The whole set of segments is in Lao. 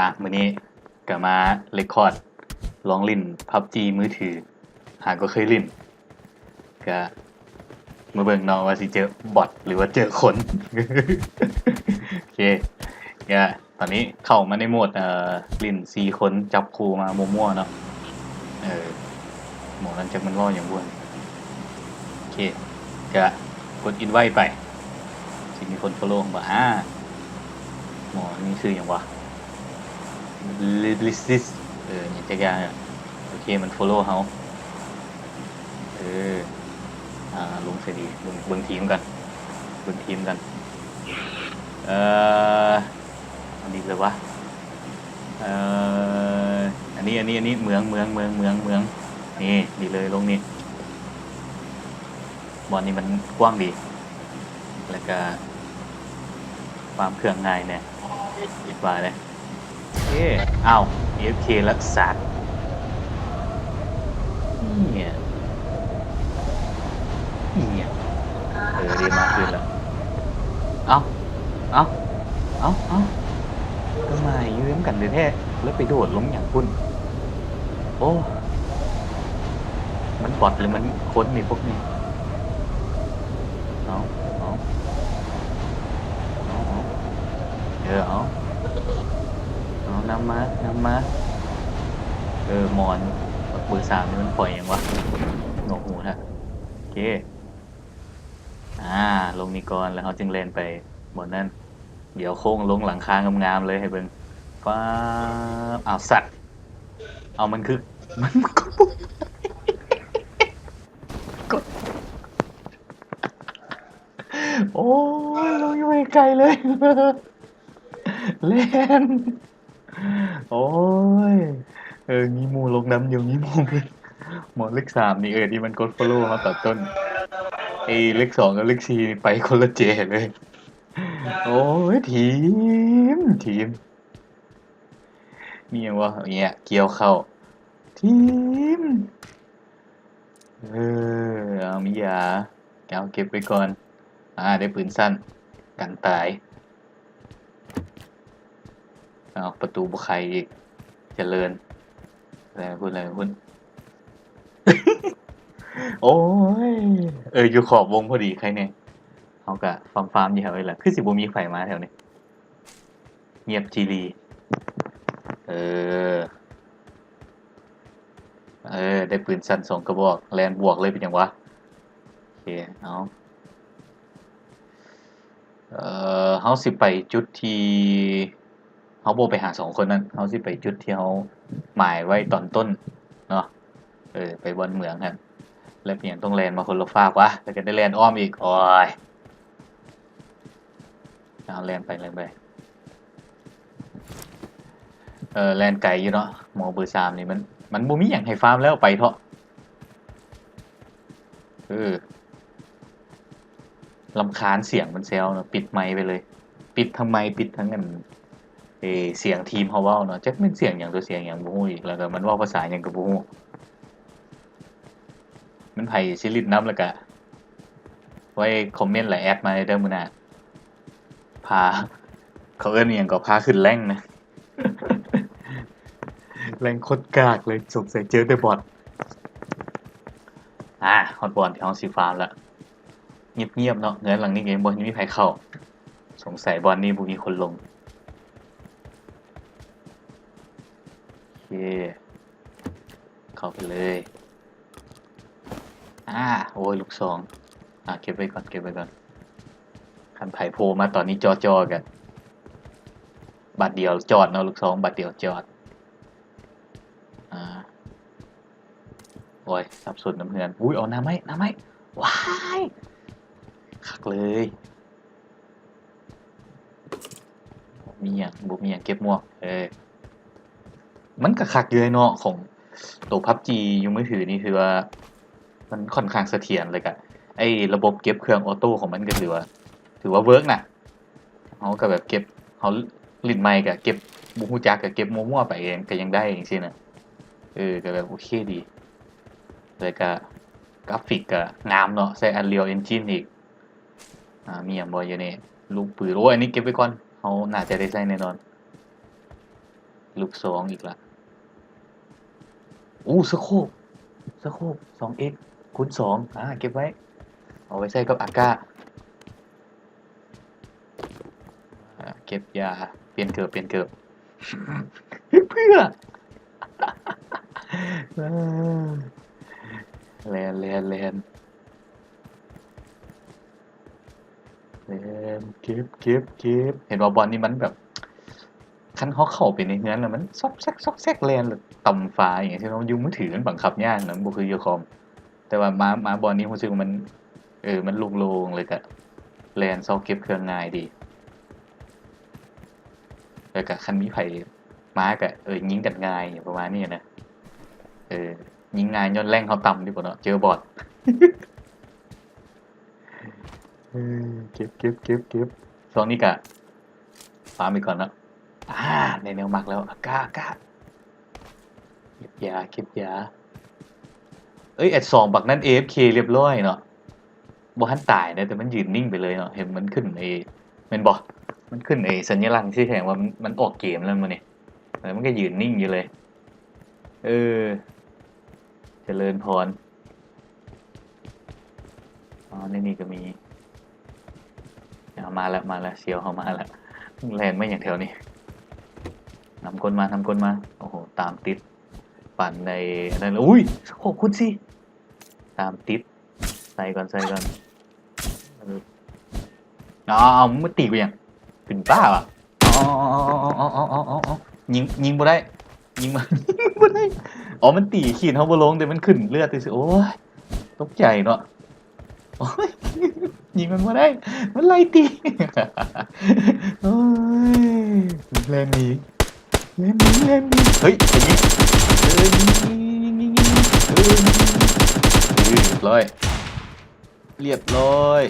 ອ່ະ ມື້ນີ້ກະມາເຣັກຄອດລອງຫຼິ້ນ PUBG ມືຖື ຫາກໍເຄີຍຫຼິ້ນ ກະມາເບິ່ງເນາະວ່າຊິເຈີບອດຫຼືວ່າເຈີຄົນ. ໂອເຄ ກະຕອນນີ້ເຂົ້າມາໃນໂໝດ ເອີ ຫຼິ້ນສີ່ຄົນ ຈັບຄູ່ມາມົ້ວໆເນາະ. ເອີ ໝໍນັ້ນຈັກມັນເວົ້າຫຍັງບໍ່. ໂອເຄ ກະກົດອິນໄວໄປ ຊິມີຄົນໂຟໂລເຮົາບໍ່. ອາ ໝໍນີ້ຊື່ຫຍັງວະ? ລິລິຊິສ ເອີ ຫຍັງຈັກຢ່າງ. ໂອເຄ ມັນໂຟໂລເຮົາ. ເອີ ອາ ລົງໃສດີ? ເບິ່ງ ເບິ່ງທີມກ່ອນ ເບິ່ງທີມກ່ອນ. ເອີ ອັນນີ້ເລີຍວະ. ເອີ ອັນນີ້ ອັນນີ້ ອັນນີ້ ເມືອງ ເມືອງ ເມືອງ ເມືອງ ເມືອງ ນີ້ ນີ້ເລີຍ ລົງນີ້. ບ່ອນນີ້ມັນກວ້າງດີ ແລ້ວກະຟາມເຄື່ອງງ່າຍແດ່ ຄິດວ່າເດ້. ເອ ອ້າວ ເອຟເຄ ລັກສາກ ອີ່ຫຍັງ ອີ່ຫຍັງ. ເອີ ໄດ້ມາຄືນລະ. ເອົ້າ ເອົ້າ ເອົ້າ ເອົ້າ ກໍໝາຍຢູ່ນຳກັນແທ້ໆ ແລ້ວໄປໂດດລົງຫຍັງພຸ້ນ? ໂອ້ ມັນບອດຫຼືມັນຄົນນີ້ພວກນີ້? ເອົາ ເອົາ ເອົາ ເອົາ ເອີ ເອົາ ເອົາ ນຳມາ ນຳມາ. ເອີ ໝອນ ບັກເບີສາມນີ້ມັນຂ້ອຍຫຍັງວະ? ໜວກຫູແທ້. ໂອເຄ ອາ ລົງນີ້ກ່ອນ ແລ້ວເຮົາຈຶ່ງແລ່ນໄປບ່ອນນັ້ນ. ດຽວໂຄ້ງລົງຫຼັງຄາງາມໆເລີຍໃຫ້ເບິ່ງ. ປ້າບ ອ້າວ ສັດ ເອົາ ມັນຄື ມັນ ໂອ້ຍ ລົງຢູ່ໄກໆເລີຍ ແລ່ນ. ໂອ້ຍ ເອີ ມີໝູ່ລົງນຳຢູ່ ມີໝູ່. ໝໍເລກສາມນີ້ ເອີ ທີ່ມັນກົດໂຟໂລເຮົາຕອນຕົ້ນ ເອີ ເລກສອງກັບເລກສີ່ນີ້ໄປຄົນລະເຈເລີຍ. ໂອ້ຍ ທີມ ທີມ ມີຫຍັງບໍ່? ເອີຍ ກ່ຽວເຂົ້າ ທີມ. ເອີ ເອົາ ມີຢາ ເອົາ ເກັບໄວ້ກ່ອນ. ອາ ໄດ້ປືນສັ້ນ ກັນຕາຍ. ເອົາ ປະຕູບໍ່ໄຂອີກ ຈະເລີນ. ແລ້ວພຸ້ນ ແລ້ວພຸ້ນ. ໂອ້ຍ ເອີ ຢູ່ຂອບວົງພໍດີ ໃຄແນ່. ເຮົາກະຟາມໆຢູ່ແຖວນີ້ແຫຼະ ຄືຊິບໍ່ມີໃຜມາແຖວນີ້. ງຽບຈີລີ. ເອີ ເອີ ໄດ້ປືນສັ້ນສອງກະບອກ ແລ່ນບວກເລີຍ ເປັນຫຍັງວະ? ໂອເຄ ເອົາ ເອີ ເຮົາຊິໄປຈຸດທີ່ເຮົາບໍ່ໄປຫາສອງຄົນນັ້ນ ເຮົາຊິໄປຈຸດທີ່ເຮົາໝາຍໄວ້ຕອນຕົ້ນເນາະ. ເອີ ໄປບ່ອນເມືອງຫັ້ນ ແລ້ວເປັນຫຍັງຕ້ອງແລ່ນມາຄົນລະຟາກວະ? ແລ້ວກະໄດ້ແລ່ນອ້ອມອີກ ໂອ້ຍ. ເອົາ ແລ່ນໄປ ແລ່ນໄປ. ເອີ ແລ່ນໄກຢູ່ເນາະ ໝໍເບີສາມນີ້ ມັນ ມັນບໍ່ມີຫຍັງໃຫ້ຟາມແລ້ວ ໄປເຖາະ. ເອີ ລຳຄານສຽງມັນແຊວເນາະ ປິດໄມໄປເລີຍ. ປິດທັງໄມ ປິດທັງອັນ ເອ ສຽງທີມເຮົາເວົ້າເນາະ ຈັກແມ່ນສຽງຫຍັງ ຕົວສຽງຫຍັງບໍ່ຮູ້ອີກ ແລ້ວກະມັນເວົ້າພາສາຫຍັງກະບໍ່ຮູ້. ແມ່ນໃຜຊິຫຼິ້ນນຳ ແລ້ວກະໄວ້ຄອມເມັນ ແລະ ແອັດມາເດີມື້ໜ້າ. ພາ ເຂົາເອີ້ນອີ່ຫຍັງກໍ ພາຂຶ້ນແລັງນະ. ແລັງໂຄດກາກເລີຍ ສົງໄສເຈີແຕ່ບອດ. ອາ ຮອດບ່ອນທີ່ເຮົາຊິຟາມລະ. ງຽບໆເນາະ ເຮືອນຫຼັງນີ້ກະຍັງບໍ່ມີໃຜເຂົ້າ ສົງໄສບ່ອນນີ້ບໍ່ມີຄົນລົງ. ໂອເຄ ເຂົ້າໄປເລີຍ. ອາ ໂອ້ຍ ລູກຊອງ ອາ ເກັບໄວ້ກ່ອນ ເກັບໄວ້ກ່ອນ. ຄັນໃຜໂພມາຕອນນີ້ຈ່ອໆ ກະບາດດຽວຈອດເນາະ ລູກຊອງບາດດຽວຈອດ. ອາ ໂອ້ຍ ສັບສົນນຳເຮືອນ. ອຸ້ຍ ເອົາໜ້າໄມ້ ໜ້າໄມ້ ວ້າຍ ຄັກເລີຍ. ບໍ່ມີຫຍັງ ບໍ່ມີຫຍັງ ເກັບໝວກ. ເອີ ມັນກະຄັກຢູ່ເນາະ ຂອງໂຕ PUBG ຢູ່ມືຖືນີ້ ຖືວ່າມັນຂ້ອນຂ້າງສະຖຽນ ແລ້ວກະໄອ້ລະບົບເກັບເຄື່ອງອໍໂຕ້ຂອງມັນກະຖືວ່າ ຖືວ່າເວີກນະ. ເຮົາກະແບບເກັບ ເຮົາຫຼິ້ນໃໝ່ກະເກັບ ບໍ່ຮູ້ຈັກກະເກັບມົ້ວໆໄປກະຍັງໄດ້ຈັ່ງຊີ້ນະ. ເອີ ກະແບບໂອເຄດີ ແລ້ວກະກຣາຟິກກະງາມເນາະ ໃຊ້ Unreal Engine ອີກ. ອາ ມີຫຍັງບໍ່ຢູ່ນີ້? ລູກປືນ ໂອ້ຍ ອັນນີ້ເກັບໄວ້ກ່ອນ ເຮົາໜ້າຈະໄດ້ໃຊ້ແນ່ນອນ. ລູກຊອງອີກລະ. ໂອ້ ສະໂຄບ ສະໂຄບ ສອງເອັກຄູນສອງ ອາ ເກັບໄວ້ ເອົາໄວ້ໃຊ້ກັບອາກາ ອາ ເກັບຢາ ປ່ຽນເກີບ ປ່ຽນເກີບ ເພື່ອ ແລ່ນ ແລ່ນ ແລ່ນ. ແລ່ນ ເກັບ ເກັບ ເກັບ ເຫັນວ່າບ່ອນນີ້ມັນແບບ ຄັນເຮົາເຂົ້າໄປໃນເຮືອນແລ້ວມັນຊອກແຊກ ຊອກແຊກ ແລ່ນຕຳຝາຫຍັງຊີ້ເນາະ ຢູ່ມືຖືມັນບັງຄັບຍາກນະ ມັນບໍ່ຄືຢູ່ຄອມ ແຕ່ວ່າມາ ມາບ່ອນນີ້ຮູ້ສຶກວ່າມັນ ເອີ ມັນໂລ່ງໆ ແລ້ວກະແລ່ນຊອກເກັບເຄື່ອງງ່າຍດີ ແລ້ວກະຄັນມີໃຜມາກະ ເອີ ຍິງກັນງ່າຍ ປະມານນີ້ນະ ເອີ ຍິງງ່າຍຍ້ອນແຣງເຮົາຕ່ຳຢູ່ບໍ່ເນາະ ເຈີບອດ. ເອີ ເກັບ ເກັບ ເກັບ ເກັບ ຊ່ວງນີ້ກະຟາມໄປກ່ອນເນາະ ອາ ໄດ້ແນວມັກແລ້ວ ອາກາ ອາກາ ເກັບຢາ ເກັບຢາ ເອີຍ ແອັດສອງບັກນັ້ນ ເອເອັຟເຄ ລຽບລ້ອຍເນາະ ບໍ່ທັນຕາຍນະ ແຕ່ມັນຢືນນິ່ງໄປເລີຍເນາະ ເຫັນມັນຂຶ້ນໄອ້ ແມ່ນບໍ່ ມັນຂຶ້ນໄອ້ສັນຍະລັກທີ່ສະແດງວ່າມັນ ມັນອອກເກມແລ້ວມື້ນີ້ ແລ້ວມັນກະຢືນນິ່ງຢູ່ເລີຍ ເອີ ຈະເລີນພອນ. ອໍ ໃນນີ້ກະມີ ເອົາ ມາລະ ມາລະ ສ່ຽວເຮົາມາລະ ແລ່ນມາຫຍັງແຖວນີ້ ນຳກົ້ນມາ ນຳກົ້ນມາ ໂອ້ໂຫ ຕາມຕິດ ປານໃດ ອັນນັ້ນ ອຸ້ຍ ສະໂຄບຄູນສີ່ ຕາມຕິດ ໃສ່ກ່ອນ ໃສ່ກ່ອນ ເອີ ເອົາ ເອົາ ມຶງມາຕີກູຫຍັງ ເປັນບ້າຫວາ ອໍ ຍິງ ຍິງບໍ່ໄດ້ ຍິງ ຍິງບໍ່ໄດ້ ອໍ ມັນຕີຂີດເຮົາບໍ່ລົງ ແຕ່ມັນຂຶ້ນເລືອດຊື່ໆ ໂອ້ຍ ຕົກໃຈເນາະ ໂອ້ຍ ຍິງມັນບໍ່ໄດ້ ມັນໄລ່ຕີ ໂອ້ຍ ແລ່ນໜີ ແລ່ນໜີ ແລ່ນໜີ ເຮີ້ຍ ໄປຍິງ ເອີ ຍິງ ຍິງ ຍິງ ຍິງ ເອີ ຍິງ ເອີ ຮຽບຮ້ອຍ ຮຽບຮ້ອຍ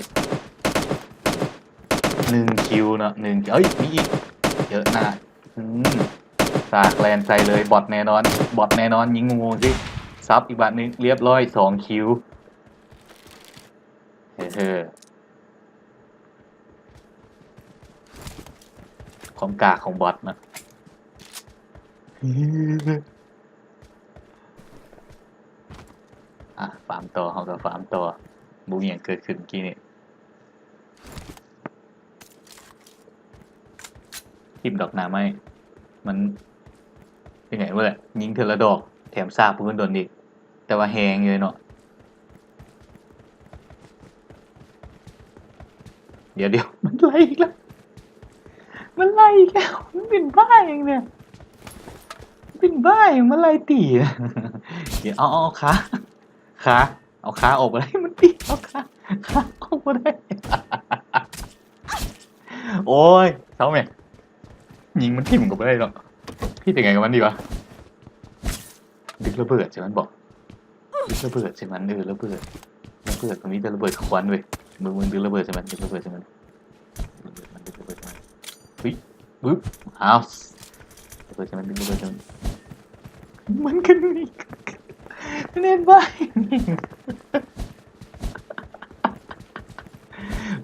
ໜຶ່ງຄິວເນາະ ໜຶ່ງ ເອີຍ ມີອີກ ເຢີະໜ້າ ອືມ ສາກແລ່ນໃສ່ເລີຍ ບອດແນ່ນອນ ບອດແນ່ນອນ ຍິງໂງ່ໆ ຊິ ສັບອີກບາດໜຶ່ງ ຮຽບຮ້ອຍ ສອງຄິວ ເຮີໆ ຄວາມກາກຂອງບອດເນາະ ອາ ຟາມຕໍ່ ເຮົາກະຟາມຕໍ່ ບໍ່ມີຫຍັງເກີດຂຶ້ນກີ້ນີ້ ຖິ້ມດອກໜ້າໄມ້ ມັນເປັນຫຍັງບໍ່ແຫຼະ ຍິງເທື່ອລະດອກ ແຖມຊາກພວກເພິ່ນດົນອີກ ແຕ່ວ່າແຮງຢູ່ເນາະ ດຽວໆ ມັນໄລ່ອີກແລ້ວ ມັນໄລ່ອີກແລ້ວ ມັນເປັນບ້າຫຍັງນີ້ ເປັນບ້າຫຍັງ ມັນໄລ່ຕີ ດຽວ ເອົາ ເອົາ ເອົາຂາ ຂາ ເອົາຂາອອກບໍ່ໄດ້ ມັນຕິດ ເອົາຂາ ຂາອອກບໍ່ໄດ້ ໂອ້ຍ ເຊົາແມະ ຍິງມັນຖິ້ມກະບໍ່ໄດ້ເນາະ ເຮັດຈັ່ງໃດກັບມັນດີວະ ດຶກລະເບີດໃສ່ມັນບໍ ດຶກລະເບີດໃສ່ມັນ ເອີ ລະເບີດ ລະເບີດ ມັນມີແຕ່ລະເບີດຄວັນເວີຍ ມຶງ ມຶງດຶກລະເບີດໃສ່ມັນ ດຶກລະເບີດໃສ່ມັນ ລະເບີດມັນ ລະເບີດມັນ ເຮີ້ຍ ບຶບ ອ້າວ ລະເບີດໃສ່ມັນ ລະເບີດໃສ່ມັນ ມັນຂຶ້ນ ມັນເຮັດໄວ້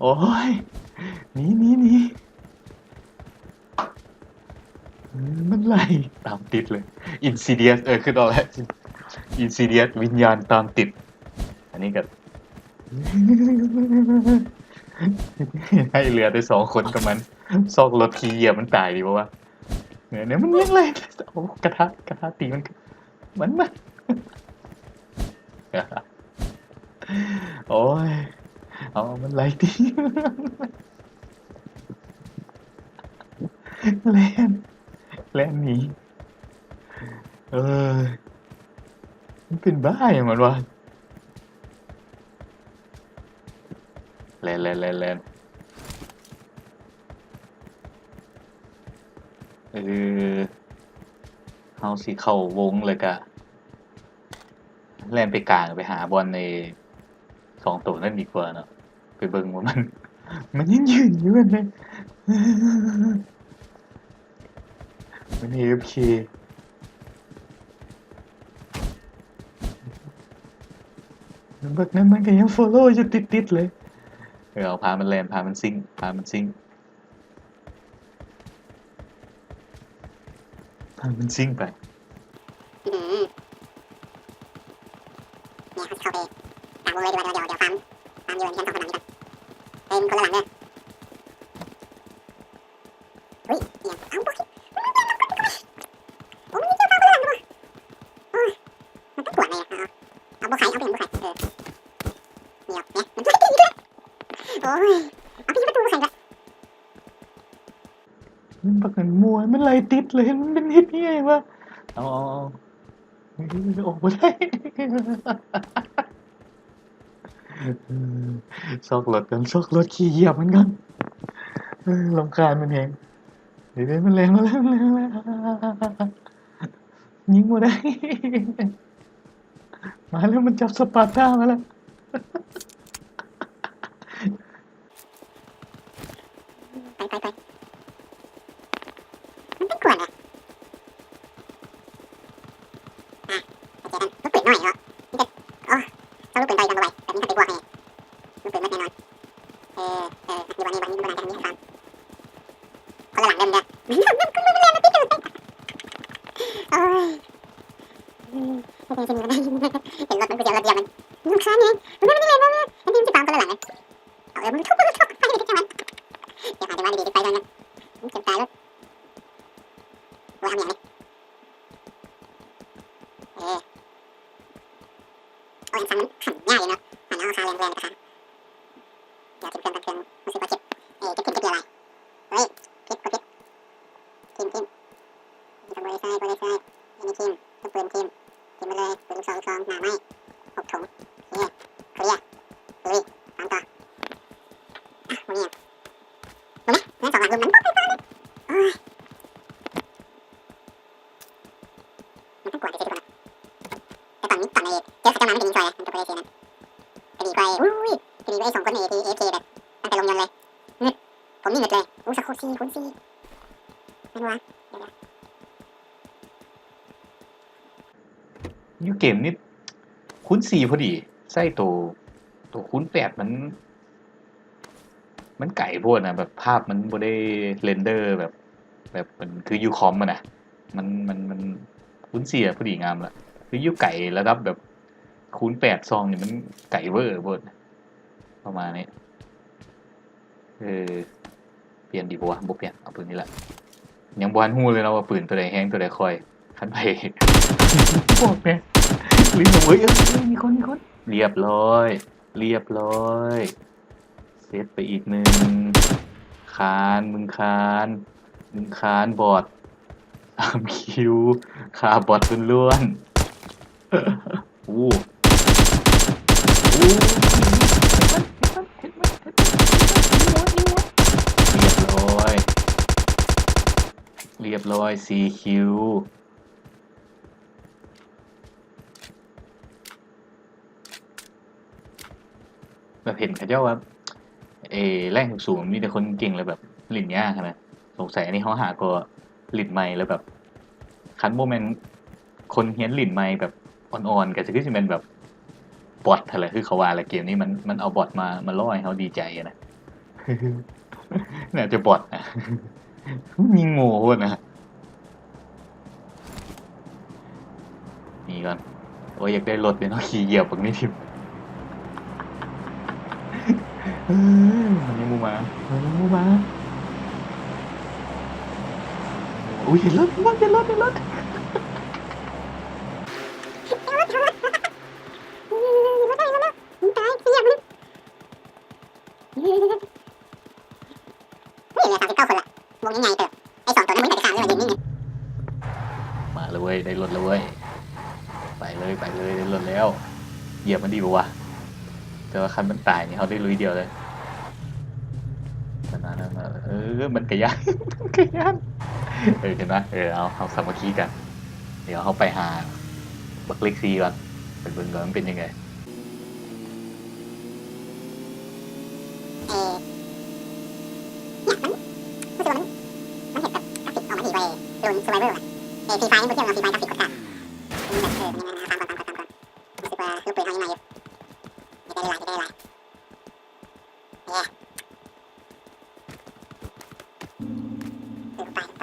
ໂອ້ຍ ໜີ ໜີ ໜີ ມັນໄລ່ຕາມຕິດເລີຍ Insidious ເອີ ຄຶດອອກແລ້ວ Insidious ວິນຍານຕາມຕິດ ອັນນີ້ກະ ໃຫ້ເຫຼືອແຕ່ສອງຄົນກັບມັນ ຊອກລົດຂີ່ຢຽບມັນຕາຍດີບໍ່ວະ ເອີ ເນຍ ມັນຍັງໄລ່ ໂອ້ ກະທະ ກະທະຕີມັນ ມັນ ມັນ ໂອ້ຍ ເອົາ ມັນໄລ່ຕີ ແລ່ນ ແລ່ນໜີ ເອີຍ ມັນເປັນບ້າຫຍັງມັນວະ ແລ່ນ ແລ່ນ ແລ່ນ ແລ່ນ ເອີ ເຮົາຊິເຂົ້າວົງ ແລ້ວກະແລ່ນໄປກາງ ໄປຫາບ່ອນໄອ້ສອງໂຕນັ້ນດີກວ່າເນາະ ໄປເບິ່ງວ່າມັນ ມັນຍັງຢືນຢູ່ຫັ້ນເດ ມັນເອເອັຟເຄ ບັກນັ້ນມັນກະຍັງ follow ຢູ່ຕິດໆ ເລີຍ ເອີ ເອົາ ພາມັນແລ່ນ ພາມັນຊິງ ພາມັນຊິງ ເ ໃຫ້ມັນຊິງໄປ. ອືມ ນີ້ເຮົາຊິເຂົ້າໄປກາງວົງເລີຍດີກວ່າ. ດຽວ ດຽວ ດຽວຟາມ ຟາມຢູ່ເຮືອນສອງຄົນຫຼັງນີ້ກ່ອນ. ເອີ ມີຄົນລະຫຼັງເດີ. ອຸ້ຍ ອີຫຍັງ? ເອົ້າ ບໍ່ຄິດ ໂອ້ ມັນມີເຈົ້າຟ້າຄົນລະຫຼັງເດີ. ໂອ້ຍ ມັນຕ້ອງກວນເລີຍ. ເອົາ ເອົາ ບໍ່ໄຂ ເອົາໄປ ບໍ່ໄຂ ເອີ ນີ້ ເອົາ ນີ້ ມັນ ໂອ້ຍ ເອົາໄປປະຕູບໍ່ໄຂລະ. ມັນບັກນັ້ນມົວ ມັນໄລ່ຕິດເລີຍ ມັນເປັນເຮັດອີ່ຫຍັງວະ? ເອົາ ເອົາ ເອົາ ເອີ ອອກບໍ່ໄດ້. ຊອກລົດກ່ອນ ຊອກລົດ ຂີ້ຢຽບມັນກ່ອນ. ເອີ ລຳຄານມັນແຮງ. ເດີ ເດີ ມັນແລ່ນ ມັນແລ່ນ ມັນແລ່ນ ມັນແລ່ນ. ຍິງບໍ່ໄດ້. ມາແລ້ວ ມັນຈັບສະປາຕາມາແລ້ວ. ໄປ ໄປ ໄປ ມັນໄປກວນແຫຼະ. ອ່ະ ໄປເຈີກັນ. ລູກປືນໜ້ອຍເນາະ ມີແຕ່ ໂອ້ ເອົາລູກປືນໄປກ່ອນ ບໍ່ໄຫວ ແບບນີ້ຖ້າໄປບວກໃຫ້ ລູກປືນໝົດແນ່ນອນ. ເອີ ເອີ ຢູ່ບ່ອນນີ້ ບ່ອນນີ້ບໍ່ໜ້າຈະມີໃຜຟັງ. ຄົນລະຫຼັງເດີ ເດີ ມັນແລ່ນມາຕິດຢູ່. ໂອ້ຍ ອືມ ເຮັດຈັ່ງຊີ້ມັນ ເຫັນລົດມັນ ກູຢາກເຫຼືອບຢຽບມັນ. ລຳຄານແຮງ ມັນ ມັນແລ່ນມາ ມັນຊິຕາມຄົນລະຫຼັງເລີຍ. ເອົາ ເອີ ມັນທຸບ ມັນທຸບ ໄປເຮັດຫຍັງມັນ. ດຽວຫາຈັງຫວະດີໆ ໄປກ່ອນນະ. ມັນເຈັບຕາເລີຍ. ໂອ້ຍ ເອົາຫຍັງນີ້? ເອີ ໂອ້ຍ ອັນສັນມັນຂັນຍາກຢູ່ເນາະ. ອັນເອົາຄາແລງແລງກະຄັນ. ດຽວຖິ້ມເຄື່ອງກ່ອນ ເຄື່ອງຮູ້ສຶກວ່າເຈັບ. ເອີ ເຈັບຂຶ້ນ ເຈັບຫຼາຍ. ເຮີ້ຍ ຜິດ ບໍ່ຜິດ. ຖິ້ມ ຖິ້ມ. ມີແຕ່ບໍ່ໄດ້ໃຊ້ ບໍ່ໄດ້ໃຊ້. ອັນນີ້ຖິ້ມ ລູກປືນຖິ້ມ. ຖິ້ມໄປເລີຍ ປືນລູກຊອງ ລູກຊອງ ໜ້າໄມ້ ຫົກຖົງ. ໂອເຄ ເຄລຍ ລຸຍ ຕາມຕໍ່. ອ່ະ ບໍ່ມີຫຍັງ. ເບິ່ງນະ ເຮືອນສອງຫຼັງລຸ່ມນັ້ນ ໂອ້ຍ ມັນຕ້ອງກວນທີ່ສຸດ. ແຕ່ຕອນ ຕອນໄອ້ເຈີເຂົາເຈົ້າມາ ມັນກະຍິງຊ່ອຍ ມັນກະບໍ່ໄດ້ເສຍນັ້ນ. ກະດີກວ່າ ອຸ້ຍ ກະດີກວ່າໄອ້ສອງຄົນເອ ທີ່ເອຟເຄ ແບບ ຕັ້ງແຕ່ລົງຍົນເລີຍ. ງຶດ ຜົມນີ້ງຶດເລີຍ. ໂອ້ ສະໂຄບສີ່ຄູນສີ່ ແມ່ນບໍ່ວະ? ດຽວໆ ຢູ່ເກມນີ້ຄູນສີ່ພໍດີ ໃຊ້ໂຕ ໂຕຄູນແປດມັນ ມັນໄກໂພດນະ ແບບພາບມັນບໍ່ໄດ້ເຣັນເດີແບບ ແບບມັນຄືຢູ່ຄອມຫັ້ນນະ. ມັນ ມັນ ມັນຄູນສີ່ພໍດີງາມລະ ຄືຢູ່ໄກລະດັບແບບຄູນແປດສ່ອງນີ້ມັນໄກເວີໂພດ ປະມານນີ້. ເອີ ປ່ຽນດີບໍ່ວະ? ບໍ່ປ່ຽນ ເອົາປືນນີ້ລະ. ຍັງບໍ່ທັນຮູ້ເລີຍເນາະວ່າປືນໂຕໃດແຮງ ໂຕໃດຄ່ອຍ. ຄັນໄປ ບອກແດ່ ລືມແລ້ວເວີຍ. ເອີ ເອີ ມີຄົນ ມີຄົນ. ລຽບຮ້ອຍ ລຽບຮ້ອຍ. ເຊັດໄປອີກໜຶ່ງ. ຄານ ມຶງຄານ ມຶງຄານບອດ. ສາມຄິວ ຂ້າບອດລ້ວນໆ. ໂອ້ ໂອ້ ລຽບຮ້ອຍ ລຽບຮ້ອຍ ສີ່ຄິວ. ແບບເຫັນເຂົາເຈົ້າວ່າ ເອ ແລງສູງໆ ມີແຕ່ຄົນເກັ່ງ ແລ້ວແບບຫຼິ້ນຍາກຫັ້ນນະ. ສົງໄສອັນນີ້ເຮົາຫາກໍຫຼິ້ນໃໝ່ ແລ້ວແບບ ຄັນບໍ່ແມ່ນຄົນຮຽນຫຼິ້ນໃໝ່ແບບອ່ອນໆ ກໍຄືຊິແມ່ນແບບບອດຫັ້ນແຫຼະ. ຄືເຂົາວ່າແຫຼະ ເກມນີ້ມັນ ມັນເອົາບອດມາ ມາລໍ້ໃຫ້ເຮົາດີໃຈນະ. ໜ້າຈະບອດນະ. ຍິງໂງ່ໂພດນະ. ໜີກ່ອນ. ໂອ້ຍ ຢາກໄດ້ລົດເດເນາະ ຂີ່ຢຽບບັກນີ້ຖິ້ມ. ເອີ ມັນຍັງບໍ່ມາ ມັນຍັງບໍ່ມາ. ອຸ້ຍ ເຫັນລົດ ເຫັນລົດ ເຫັນລົດ ເຫັນລົດ. ເຮີ້ຍ ເຫຼືອສາມສິບເກົ້າຄົນລະ ວົງນີ້ໃຫຍ່ເຕີບ. ໄອ້ສອງໂຕນັ້ນບໍ່ມີໃຜໄປຂ້າງເລີຍວ່າ ຢືນນິ່ງຢູ່. ມາແລ້ວເວີຍ ໄດ້ລົດແລ້ວເວີຍ. ໄປເລີຍ ໄປເລີຍ ໄດ້ລົດແລ້ວ. ຢຽບມັນດີບໍ່ວະ? ແຕ່ວ່າຄັນມັນຕາຍນີ້ ເຮົາໄດ້ລຸຍດຽວເລີຍ. ເອີ ມັນກະຢ້ານ ມັນກະຢ້ານ. ເອີ ເຫັນປະ? ເອີ ເອົາ ເຮົາສາມັກຄີກັນ. ດຽວເຮົາໄປຫາບັກເລັກຊີກ່ອນ ໄປເບິ່ງກ່ອນມັນເປັນຈັ່ງໃດ. ເອີ ເນຍ ມັນ ຮູ້ສຶກວ່າມັນ ມັນເຮັດແບບກຣາຟິກອອກມາດີກວ່າໄອ້ Lone Survivor ວ່ະ. ເອີ Free Fire ນີ້ບໍ່ທຽບເນາະ Free Fire ກຣາຟິກໂຄດກາກ. ມັນແບບ ເອີ ມັນຍັງ ຍັງຫາຄວາມ ຄວາມ ຄວາມ ຄວາມ ຮູ້ສຶກວ່າລູກປືນເຮົາຍັງໃໝ່ຢູ່. ຢາກໄດ້ຫຼາຍ ຢາກໄດ້ຫຼາຍ. ເອີ ໄປ ໄປ.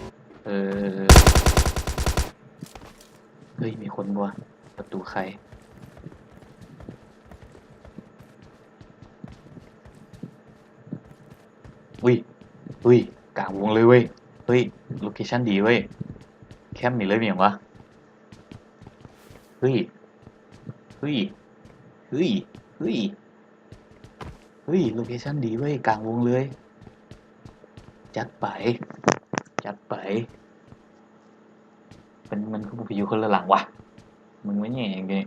ເອີ ເຮີ້ຍ ມີຄົນບໍ່ວະ? ປະຕູໄຂ. ອຸ້ຍ ອຸ້ຍ ກາງວົງເລີຍເວີຍ. ເຮີ້ຍ ໂລເຄຊັນດີເວີຍ. ແຄມນີ້ເລີຍ ມີຫຍັງວະ? ເຮີ້ຍ ເຮີ້ຍ ເຮີ້ຍ ເຮີ້ຍ ເຮີ້ຍ ໂລເຄຊັນດີເວີຍ ກາງວົງເລີຍ. ຈັດໄປ ຈັດໄປ. ມັນ ມັນຄືບໍ່ໄປຢູ່ຄົນລະຫຼັງວະ? ມັນມາແຍ່ຫຍັງຢູ່ນີ້?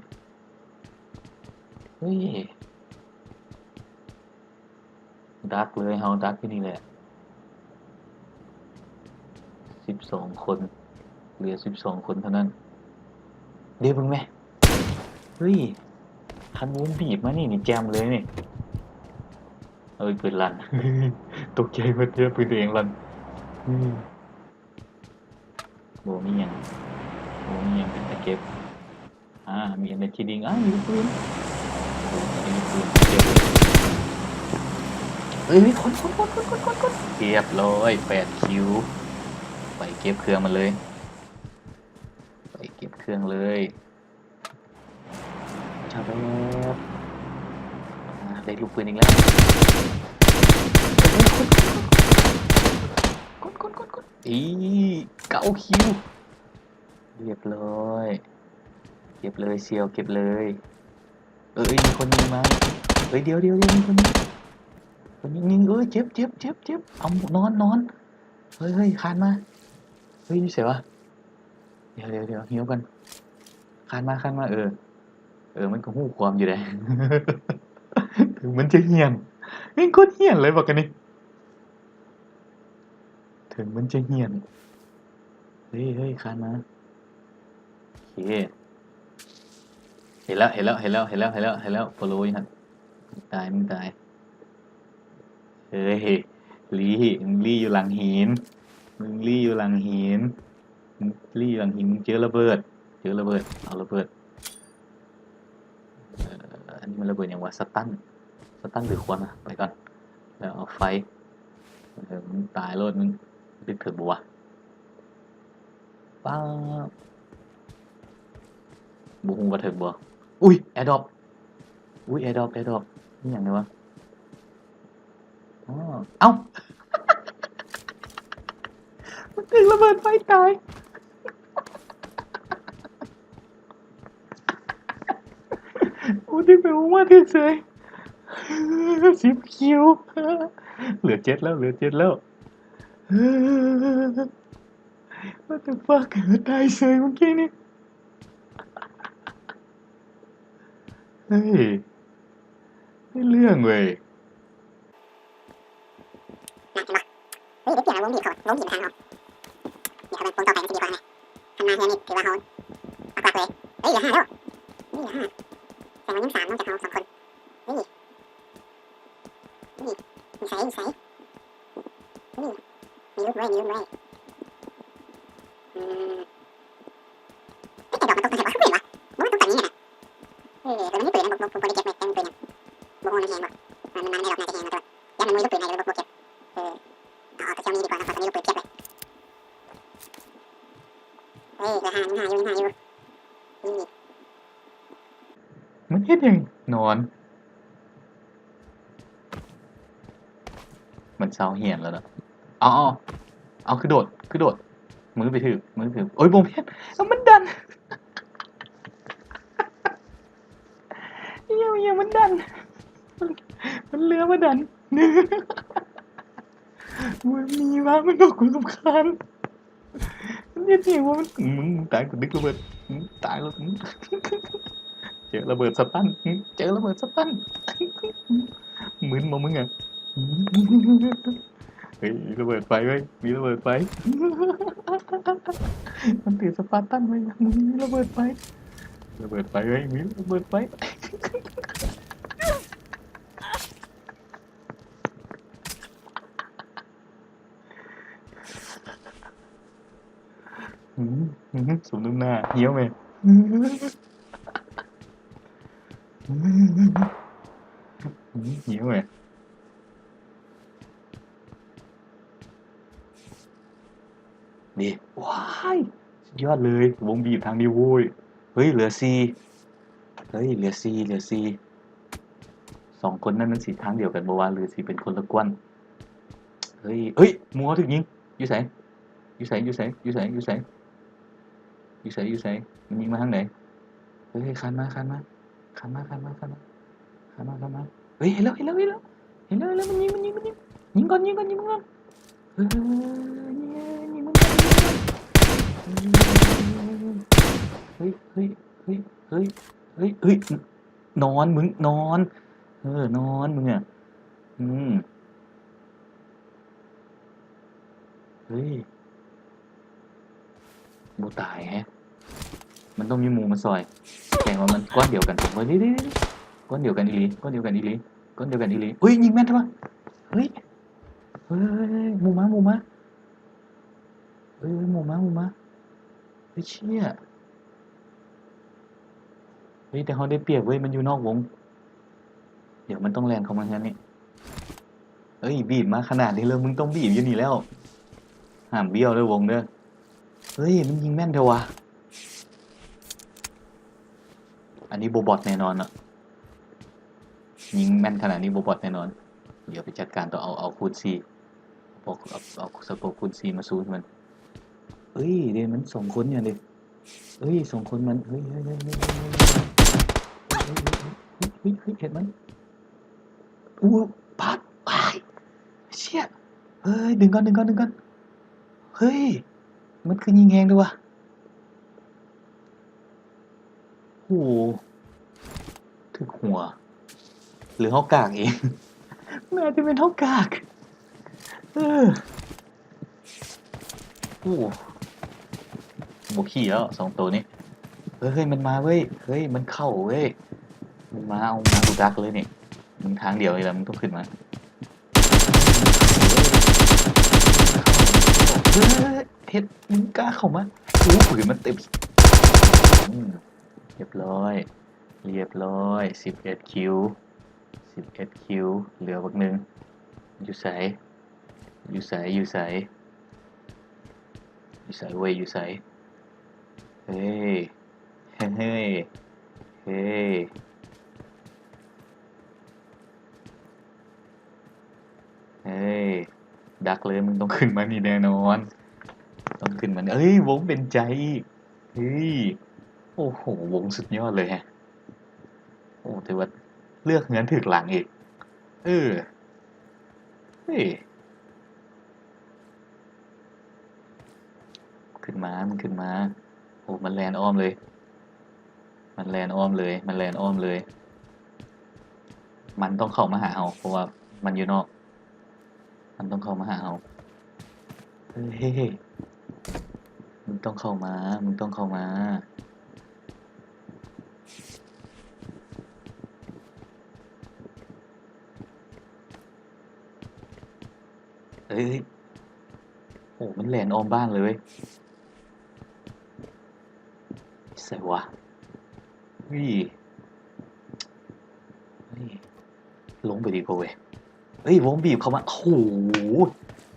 ເຮີ້ຍ ດັກເລີຍ ເຮົາດັກຢູ່ນີ້ແຫຼະ. ສິບສອງຄົນ ເຫຼືອສິບສອງຄົນເທົ່ານັ້ນ. ເດ້ ເບິ່ງແມະ. ເຮີ້ຍ ຄັນວົງບີບມານີ້ ນີ້ແຈ່ມເລີຍນີ້. ເອີຍ ປືນລັ່ນ. ຕົກໃຈໝົດເດ້ ປືນຕົວເອງລັ່ນ. ອືມ ບໍ່ມີຫຍັງ ບໍ່ມີຫຍັງເປັນຕາເກັບ. ອາ ມີເອັນເນຈີດິງ ອາ ມີລູກປືນ. ໂອ້ ມີລູກປືນ ເກັບເລີຍ. ເອີຍ ຄົນ ຄົນ ຄົນ ຄົນ ຄົນ ຄົນ ຄົນ ຮຽບຮ້ອຍ ແປດຄິວ ໄປເກັບເຄື່ອງມັນເລີຍ ໄປເກັບເຄື່ອງເລີຍ ຈະແບບ ອ່າ ໄດ້ລູກປືນອີກແລ້ວ ເອີຍ ຄົນ ຄົນ ຄົນ ຄົນ ອີ ເກົ້າຄິວ ຮຽບຮ້ອຍ ເກັບເລີຍສ່ຽວ ເກັບເລີຍ ເອີຍ ມີຄົນຍິງມາ ເອີຍ ດຽວ ດຽວ ດຽວ ມີຄົນຍິງ ຄົນຍິງ ຍິງ ເອີຍ ເຈັບ ເຈັບ ເຈັບ ເຈັບ ເອົາ ນອນ ນອນ ເຮີ້ຍ ເຮີ້ຍ ຄານມາ ເຮີ້ຍ ຢູ່ໃສວະ ດຽວ ດຽວ ດຽວ ຮີວກ່ອນ ຄານມາ ຄານມາ ເອີ ເອີ ມັນກໍຮູ້ຄວາມຢູ່ເດ້ ເຖິງມັນຈະຫ້ຽນ ແມ່ງໂຄດຫ້ຽນເລີຍບັກອັນນີ້ ເຖິງມັນຈະຫ້ຽນ ເຮີ້ຍ ເຮີ້ຍ ຄານມາ ໂອເຄ ເຫັນແລ້ວ ເຫັນແລ້ວ ເຫັນແລ້ວ ໂຟໂລຢູ່ຫັ້ນ ຕາຍ ມຶງຕາຍ ເຮີ້ຍ ລີ້ ມຶງລີ້ຢູ່ຫຼັງຫີນ ມຶງລີ້ຢູ່ຫຼັງຫີນ ມຶງລີ້ຢູ່ຫຼັງຫີນ ມຶງເຈີລະເບີດ ເຈີລະເບີດ ເອົາລະເບີດ ເອີ ອັນນີ້ມັນລະເບີດຫຍັງວະ ສະຕັນ ສະຕັນຫຼືຄວັນວະ ໄປກ່ອນ ແລ້ວເອົາໄຟ ເອີ ມຶງຕາຍໂລດ ມຶງ ຕຶກເຖິກບໍ່ວະ ປ້າບ ບໍ່ຮູ້ວ່າເຖິກບໍ່ ອຸ້ຍ ແອດຣອບ ອຸ້ຍ ແອດຣອບ ແອດຣອບ ອີ່ຫຍັງນີ້ວະ ອໍ ເອົ້າ ມັນຖືກລະເບີດໄຟຕາຍ ໂອ້ ດຶງໄປບໍ່ມາຖືກເສີຍ ສິບຄິວ ເຫຼືອເຈັດແລ້ວ ເຫຼືອເຈັດແລ້ວ What the fuck ຕາຍເສີຍເມື່ອກີ້ນີ້ ເຮີ້ຍ ໄດ້ເລື່ອງເວີຍ. ນະ ເຫັນບໍ່? ເຮີ້ຍ ໄດ້ປ່ຽນແລ້ວ ວົງບີບເຂົາ ວົງບີບທາງເຮົາ ດຽວເບິ່ງວົງຕໍ່ໄປມັນຊິດີກວ່າຫັ້ນນະ ຄັນມາເຮືອນນີ້ຖືວ່າເຮົາປັກຫຼັກເລີຍ ເຮີ້ຍ ເຫຼືອຫ້າແລ້ວ ເຮີ້ຍ ເຫຼືອຫ້າ ແສດງວ່າຍັງສາມ ນອກຈາກເຮົາສອງຄົນ ເຮີ້ຍ ເຮີ້ຍ ຢູ່ໃສ ຢູ່ໃສ ເຮີ້ຍ ມີລຸ້ນເວີຍ ມີລຸ້ນເວີຍ ອືມ. ເອີ ແອດດຣອບມັນຕົກຈັ່ງໃດວະ ຄືບໍ່ເຫັນວະ ບໍ່ມັນຕົກຕາມນີ້ນະ ເອີ ແຕ່ມັນມີປືນນະ ບໍ່ ບໍ່ ບໍ່ໄດ້ເກັບເວີຍ ແຕ່ມີປືນຫຍັງ ບໍ່ຮູ້ມັນແຮງບໍ່ ມັນ ມັນແອດດຣອບໜ້າຈະແຮງນະ ແຕ່ວ່າຢ້ານມັນມີລູກປືນໃນ ກໍເລີຍບໍ່ ບໍ່ເກັບ ເອີ ເອົາ ເອົາແຕ່ເຈົ້າມີດີກວ່າເນາະ ເຮົາຈະມີລູກປືນເກັບເລີຍ ເອີ ເຫຼືອຫ້າ ຍັງຫ້າຢູ່ ຍັງຫ້າຢູ່ ນີ້ ມັນເຮັດຫຍັງ ນອນ ມັນເຊົາຮຽນແລ້ວເນາະ ເອົາ ເອົາ ເອົາ ຄືໂດດ ຄືໂດດ ມືໄປຖືກ ມືໄປຖືກ ໂອ້ຍ ບໍ່ແມ່ນ ເອົາ ມັນດັນ ອີ່ຫຍັງ ອີ່ຫຍັງ ມັນດັນ ມັນເຫຼືອມາດັນ ມັນມີມາ ມັນເອົາ ກູລຳຄານ. ມັນເຮັດຫຍັງວະ ມັນ ມຶງຕາຍ ກູດຶກລະເບີດ ມຶງຕາຍແລ້ວ ເຈີລະເບີດສະຕັນ ເຈີລະເບີດສະຕັນ ມຶນບໍ່ມຶງອະ ເຮີ້ຍ ມີລະເບີດໄຟເວີຍ ມີລະເບີດໄຟ ມັນຖືສະປາຕັນເວີຍ ມີລະເບີດໄຟ ລະເບີດໄຟເວີຍ ມີລະເບີດໄຟ. ຫືມ ຫືມ ສົມນ້ຳໜ້າ ຫ່ຽວແມ່ ຫືມ ຫ່ຽວແມ່ ນີ້ ວ້າຍ ສຸດຍອດເລີຍ ວົງບີບທາງນີ້ໂວ້ຍ ເຮີ້ຍ ເຫຼືອສີ່ ເຮີ້ຍ ເຫຼືອສີ່ ເຫຼືອສີ່ ສອງຄົນນັ້ນມັນຊິທາງດຽວກັນບໍ່ວະ ຫຼືຊິເປັນຄົນລະກວນ? ເຮີ້ຍ ເຮີ້ຍ ໝູ່ເຮົາຖືກຍິງ ຢູ່ໃສ ຢູ່ໃສ ຢູ່ໃສ ຢູ່ໃສ ຢູ່ໃສ ຢູ່ໃສ ຢູ່ໃສ ມັນຍິງມາທາງໃດ? ເຮີ້ຍ ຄານມາ ຄານມາ ຄານມາ ຄານມາ ຄານມາ ຄານມາ ຄານມາ ເຮີ້ຍ ເຫັນແລ້ວ ເຫັນແລ້ວ ເຫັນແລ້ວ ເຫັນແລ້ວ ເຫັນແລ້ວ ມັນຍິງ ມັນຍິງ ມັນຍິງ ຍິງກ່ອນ ຍິງກ່ອນ ຍິງມັນກ່ອນ ເຮີ້ຍ ຍິງ ຍິງມັນກ່ອນ ຍິງມັນກ່ອນ ເຮີ້ຍ ເຮີ້ຍ ເຮີ້ຍ ເຮີ້ຍ ນອນ ມຶງ ນອນ ເອີ ນອນ ມຶງອະ ອືມ ເຮີ້ຍ ບໍ່ຕາຍແຮະ ມັນຕ້ອງມີໝູ່ມາຊ່ອຍ ແສດງວ່າມັນກ້ອນດຽວກັນ ເບິ່ງ ນີ້ໆໆ ກ້ອນດຽວກັນອີ່ຫຼີ ກ້ອນດຽວກັນອີ່ຫຼີ ກ້ອນດຽວກັນອີ່ຫຼີ ເຮີ້ຍ ຍິງແມ່ນແທ້ວະ ເຮີ້ຍ ເຮີ້ຍ ໝູ່ມາ ໝູ່ມາ ເອີ ໝູ່ມາ ໝູ່ມາ ເຮີ້ຍ ເຊຍ ເຮີ້ຍ ແຕ່ເຮົາໄດ້ປຽບເວີຍ ມັນຢູ່ນອກວົງ ດຽວມັນຕ້ອງແລ່ນເຂົ້າມາເຮືອນນີ້ ເອີຍ ບີບມາຂະໜາດນີ້ແລ້ວ ມຶງຕ້ອງບີບຢູ່ນີ້ແລ້ວ. ຫ້າມບ້ຽວເດີວົງເດີ. ເຮີ້ຍ ມັນຍິງແມ່ນແທ້ວະ. ອັນນີ້ບໍ່ບອດແນ່ນອນເນາະ. ຍິງແມ່ນຂະໜາດນີ້ບໍ່ບອດແນ່ນອນ. ດຽວໄປຈັດການຕໍ່. ເອົາ ເອົາຄູນສີ່ ເອົາ ເອົາສະໂກບຄູນສີ່ມາຊູໃຫ້ມັນ. ເອີຍ ເດ ມັນສອງຄົນຫຍັງເດ. ເອີຍ ສອງຄົນມັນ. ເຮີ້ຍ ເຮີ້ຍ ເຮີ້ຍ ເຮັດມັນ. ອູ້ ປາດ ອ້າຍ ເຊຍ. ເຮີ້ຍ ດຶງກ່ອນ ດຶງກ່ອນ ດຶງກ່ອນ. ເຮີ້ຍ ມັນຄືຍິງແຮງເດ້ວະ. ໂອ້ ຖືກຫົວ ຫຼືເຮົາກາກເອງ? ໜ້າຈະແມ່ນເຮົາກາກ. ເອີ ໂອ້ ບໍ່ຂີ່ແລ້ວສອງໂຕນີ້. ເຮີ້ຍ ເຮີ້ຍ ມັນມາເວີ້ຍ. ເຮີ້ຍ ມັນເຂົ້າເວີ້ຍ. ມັນມາ ເອົາ ມາ ກູດັກເລີຍນີ້. ມັນທາງດຽວນີ້ແຫຼະ ມຶງຕ້ອງຂຶ້ນມາ. ເຮີ້ຍ ເຮັດ ມຶງກ້າເຂົ້າມາ. ໂອ້ ປືນມັນເຕັມ. ອືມ ຮຽບຮ້ອຍ ຮຽບຮ້ອຍ. ສິບເອັດຄິວ ສິບເອັດຄິວ ເຫຼືອບັກໜຶ່ງ. ຢູ່ໃສ? ຢູ່ໃສ? ຢູ່ໃສ? ຢູ່ໃສເວີ້ຍ? ຢູ່ໃສ? ເຮີ້ຍ ເຮີ້ຍ ເຮີ້ຍ ເຮີ້ຍ. ເຮີ້ຍ ດັກເລີຍ ມຶງຕ້ອງຂຶ້ນມານີ້ແນ່ນອນ. ຕ້ອງຂຶ້ນມານີ້. ເອີຍ ວົງເປັນໃຈອີກ. ເຮີ້ຍ ໂອ້ໂຫ ວົງສຸດຍອດເລີຍແຮະ. ໂອ້ ຖືວ່າເລືອກເຮືອນຖືກຫຼັງອີກ. ເອີ ເຮີ້ຍ ຂຶ້ນມາ ມັນຂຶ້ນມາ. ໂອ້ ມັນແລ່ນອ້ອມເລີຍ ມັນແລ່ນອ້ອມເລີຍ ມັນແລ່ນອ້ອມເລີຍ. ມັນຕ້ອງເຂົ້າມາຫາເຮົາ ເພາະວ່າມັນຢູ່ນອກ. ມັນຕ້ອງເຂົ້າມາຫາເຮົາ. ເຮີ້ຍ ມຶງຕ້ອງເຂົ້າມາ ມຶງຕ້ອງເຂົ້າມາ. ເອີຍ ໂອ້ ມັນແລ່ນອ້ອມບ້ານເລີຍເວີ້ຍ. ໃສວະ? ເຮີ້ຍ ເຮີ້ຍ ລົງໄປດີກວ່າເວີ້ຍ. ເອີຍ ວົງບີບເຂົ້າມາ. ໂອ້ໂຫ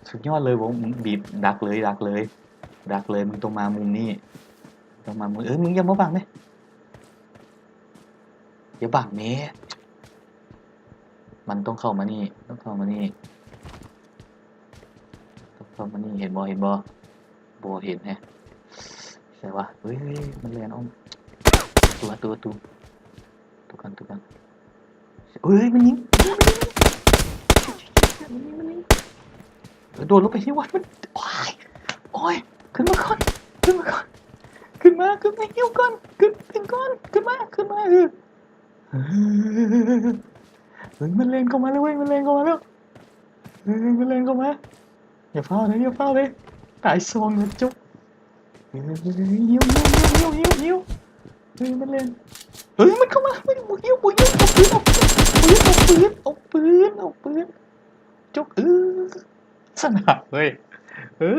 ສຸດຍອດເລີຍ ວົງບີບ. ດັກເລີຍ ດັກເລີຍ ດັກເລີຍ. ມຶງຕ້ອງມາມຸມນີ້ ຕ້ອງມາມຸມ. ເອີຍ ມຶງຢ່າມາບັງເດ້. ຢ່າບັງແມ້. ມັນຕ້ອງເຂົ້າມານີ້ ຕ້ອງເຂົ້າມານີ້ ຕ້ອງເຂົ້າມານີ້. ເຫັນບໍ່? ເຫັນບໍ່? ບໍ່ເຫັນແຮະ. ໃສວະ? ເຮີ້ຍ ມັນແລ່ນອອກ. ຕົວະ ຕົວະ ຕົວະ ຕົວະກັນ ຕົວະກັນ. ເຮີ້ຍ ມັນຍິງ ມັນຍິງ ມັນຍິງ. ເອີ ໂດດລົງໄປຊິວະ ມັນ ໂອ້ຍ ໂອ້ຍ ຂຶ້ນມາກ່ອນ ຂຶ້ນມາກ່ອນ ຂຶ້ນມາ ຂຶ້ນມາ ຫິວກ່ອນ ຂຶ້ນ ຂຶ້ນກ່ອນ ຂຶ້ນມາ ຂຶ້ນມາ. ເອີ ເຮີ້ຍ ມັນແລ່ນເຂົ້າມາແລ້ວເວີ້ຍ ມັນແລ່ນເຂົ້າມາແລ້ວ ເຮີ້ຍ ມັນແລ່ນເຂົ້າມາ. ຢ່າຟ້າວເດີ ຢ່າຟ້າວເດີ ຕາຍສອງແລ້ວຈົບ. ເຮີ້ຍ ຫິວ ຫິວ ຫິວ ຫິວ ຫິວ. ເຮີ້ຍ ມັນແລ່ນ ເຮີ້ຍ ມັນເຂົ້າມາ ມັນ ບໍ່ຫິວ ບໍ່ຫິວ ເອົາປືນ ເອົາປືນ ເອົາປືນ ເອົາປືນ ເອົາປືນ. ຈົບ ເອີ ຊະນະເວີ້ຍ ເອີ.